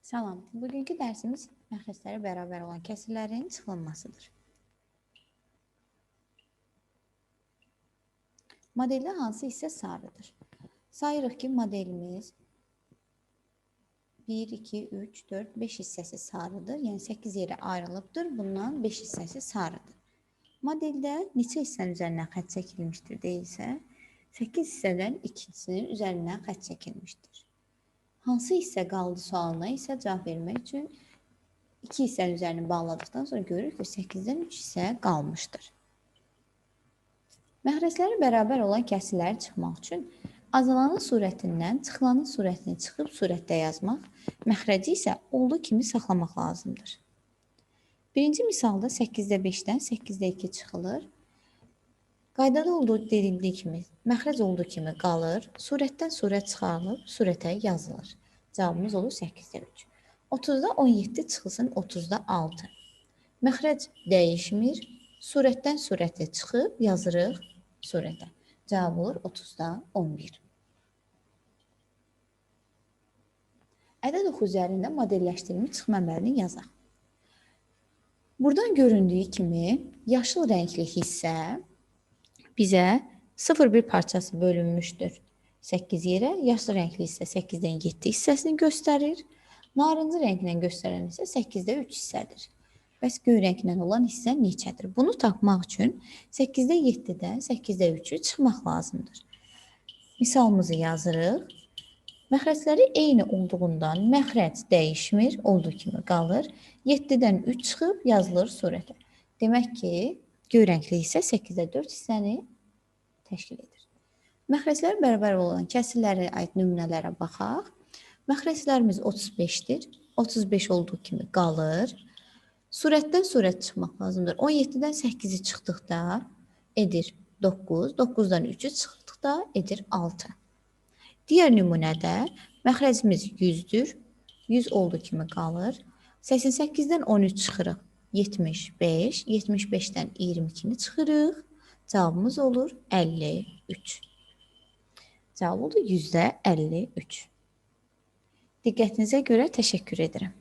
Salam. Bugünkü dərsimiz məxrəcləri bərabər olan kəsirlərin çıxılmasıdır. Modeldə hansı hissə sarıdır? Sayırıq ki, modelimiz 1, 2, 3, 4, 5 hissəsi sarıdır. Yəni 8 yerə ayrılıbdır. Bundan 5 hissəsi sarıdır. Modeldə neçə hissənin üzərindən xətt çəkilmişdir deyilsə, 8 hissədən ikisinin üzərindən xətt çəkilmişdir. Hansı hissə qaldı sualına isə cavab vermək üçün 2 hissənin üzərini bağladıqdan sonra görürük ki, 8-dən 3 hissə qalmışdır. Məxrəcləri bərabər olan kəsirləri çıxmaq üçün azalanın surətindən çıxılanın surətini çıxıb surətdə yazmaq, məxrəci isə olduğu kimi saxlamaq lazımdır. Birinci misalda 8-də 5-dən 8-də 2 çıxılır. Qaydada olduğu dedildiyi kimi, məxrəc olduğu kimi qalır, surətdən surət çıxarılıb, surətə yazılır. Cavabımız olur 8-də 3. 30-da 17 çıxılsın 30-da 6. Məxrəc dəyişmir, surətdən surəti çıxıb yazırıq surətə. Cavab olur 30-da 11. Ədəd oxu üzərində modelləşdirilmiş çıxma əməlini yazaq. Buradan göründüyü kimi yaşıl rəngli hissə bizə 0,1 parçası bölünmüşdür 8 yerə. Yaşıl rəngli hissə 8-dən 7 hissəsini göstərir. Narıncı rənglə göstərən hissə 8-də 3 hissədir. Bəs göy rənglə olan hissə neçədir? Bunu tapmaq üçün 8-də 7-dən 8-də 3-ü çıxmaq lazımdır. Misalımızı yazırıq. Məxrəcləri eyni olduğundan məxrəc dəyişmir, olduğu kimi qalır. 7-dən 3 çıxıb yazılır surətə. Demək ki, göy rəngli hissə 8-də 4 hissəni təşkil edir. Məxrəcləri bərabər olan kəsirlərə aid nümunələrə baxaq. Məxrəclərimiz 35-dir. 35 olduğu kimi qalır. Surətdən surət çıxmaq lazımdır. 17-dən 8-i çıxdıqda edir 9, 9-dan 3-ü çıxdıqda edir 6. Digər nümunədə məxrəcimiz 100-dür. 100 olduğu kimi qalır. 88-dən 13 çıxırıq. 75, 75-dən 22-ni çıxırıq. Cavabımız olur 53. Cavab oldu %53. Diqqətinizə görə təşəkkür edirəm.